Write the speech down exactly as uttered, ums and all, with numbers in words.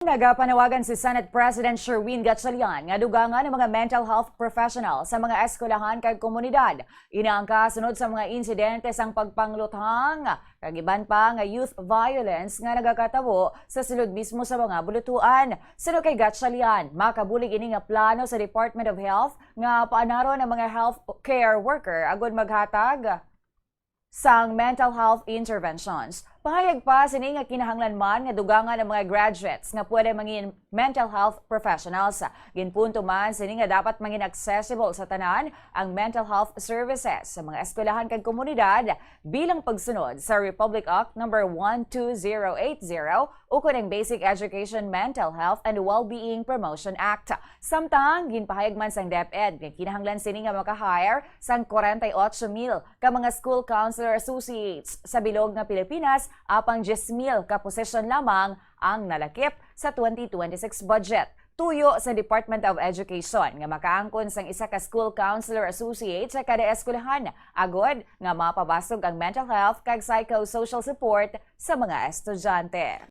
Nagapanawagan si Senate President Sherwin Gatchalian nga dugangan ang mga mental health professional sa mga eskwelahan kag komunidad. Ina ang kasunod sa mga insidente sang pagpangluthang kag iban pa nga youth violence nga nagakatabo sa sulod mismo sa mga bulutuan. Suno kay Gatchalian, makabulig ini nga plano sa Department of Health nga paanaron ang mga health care worker agud maghatag sang mental health interventions. Pahayag pa sini nga kinahanglan man nga dugangan ang mga graduates nga pwede mangin mental health professionals. Ginpunto man sini nga dapat mangin accessible sa tanan ang mental health services sa mga eskwelahan kag komunidad bilang pagsunod sa Republic Act number one two zero eight zero ukon ang Basic Education Mental Health and Wellbeing Promotion Act. Samtang ginpahayag man sang DepEd nga kinahanglan sini nga maka-hire sang forty-eight mil ka mga school counselor associates sa bilog nga Pilipinas, apang diyes mil ka posisyon lamang ang nalakip sa twenty twenty-six budget. Tuyo sa Department of Education nga makaangkon sang isa ka school counselor associate sa kada eskwelahan, agod nga mapabasog ang mental health kag psychosocial support sa mga estudyante.